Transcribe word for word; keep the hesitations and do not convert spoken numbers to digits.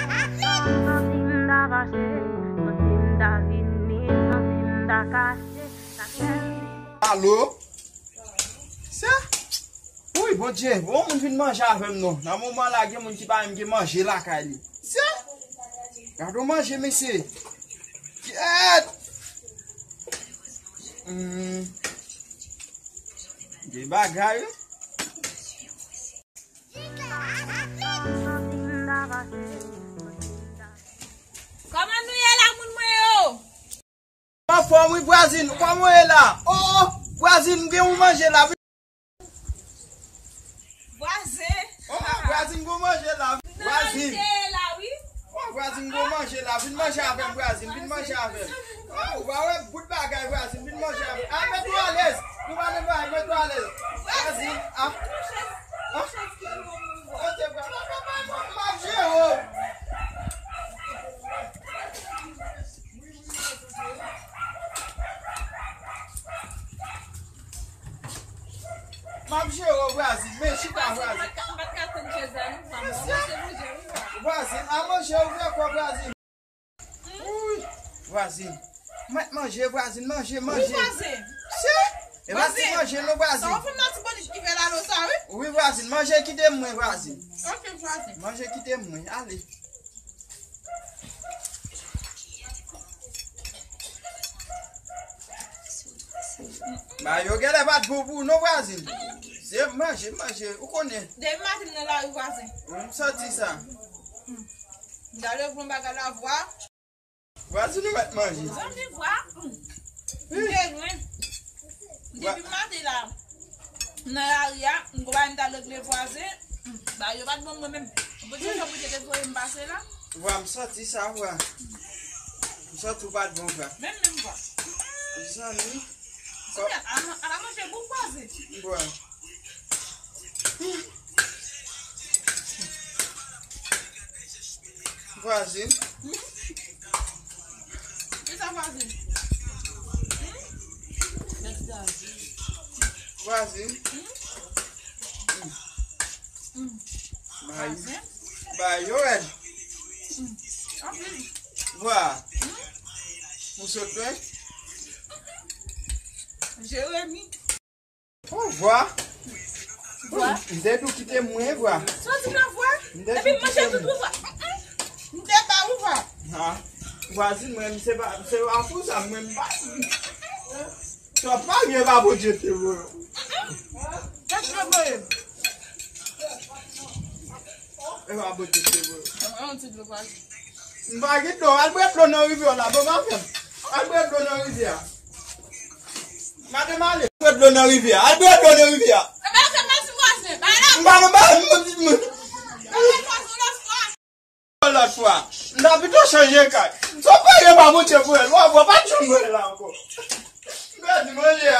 Santi m ta fache, santi m ta vini, santi m ta kache. Alo? Sa? Wi, Bondye, bon, moun vin manje avè m non. Nan moman la, gen moun ki pa menm gen manje lakay li. Sa? Gade yon manje, mesye. Kyèt! Hmm. Gen bagay, wi. Kòman nou ye la, moun mwen yo? Anfòm wi, vwazin, kòman w ye la? O, o, vwazin, m gen yon manje la. Vwazin. O, vwazin, gen yon manje la. Vwazin. Manje la, wi. O, vwazin, gen yon manje la. Vin manje avè m, vwazin, vin manje avè m. O, ou pa wè bout bagay, vwazin, vin manje avè m. A, mete w alèz. Nou pa nan bagay, mete w alèz. Vwazin, a. A? Kote vwazin? M ap jere w. M ap jere w, vwazin. Men chita, vwazin. Vwazin, a manje, ouvè kò, vwazin. Wi, vwazin. Mèt manje, vwazin, manje, manje. Wi, vwazin. Se, e pa ti manje, non, vwazin. Sa w fè nan ti bòdis ki fè lalo sa, wi. Wi, vwazin, manje kite mwen, vwazin. Ok, vwazin. Manje kite mwen, ale. Ba yo genlè pa t bon pou nou, vwazin. Se manje, manje, ou konnen. Depi maten m nan lari, vwazin. Wi, m santi sa. M ta leve yon bagay la, vwa. Vwazin, ou mèt manje. Zanmi, vwa. M te lwen. Depi maten la. Nan lari a, m gon bagay m t al regle vwazen. Ba yo pa t ban m mwen menm. Bondye fè Bondye te voye m pase la. Vwa, m santi sa, vwa. M santi w pa t bon, vwa. Menm, menm, vwa. Zanmi. Kòman? Ala, ala manje bon vwazen. Vwa. Vwazin. Kisa vwazin? Vwazin. Bay, bay yo rèd. Vwa. Ou sot lwen? Jeremi. Ou vwa? Vwa? M te di w kite mwen, vwa. Sa w di nan vwa? M te di w kite mwen. Epi manje tout ou vwa. M te ba ou vwa. Ha. Vwazin, mwen, m se pa, m se pa pou sa, mwen, m pa. Sa pa byen, pa Bondye te voye. Kèt mwen voye. E pa Bondye te voye. Mwen, yon ti dlo, vwazin. M pa gen dlo, al bwè dlo nan rivyè la, bon, pa fè m. Al bwè dlo nan rivyè a. Madanm ale, bwè dlo nan rivyè a. Al bwè dlo nan rivyè a. M pa nan ba, m, m, m. Lòt fwa. M ta pito chanje kay. Sa pa gen pa Bondye pou el. Wa, wa, pa janm wè la ankò. M pèdi manje a.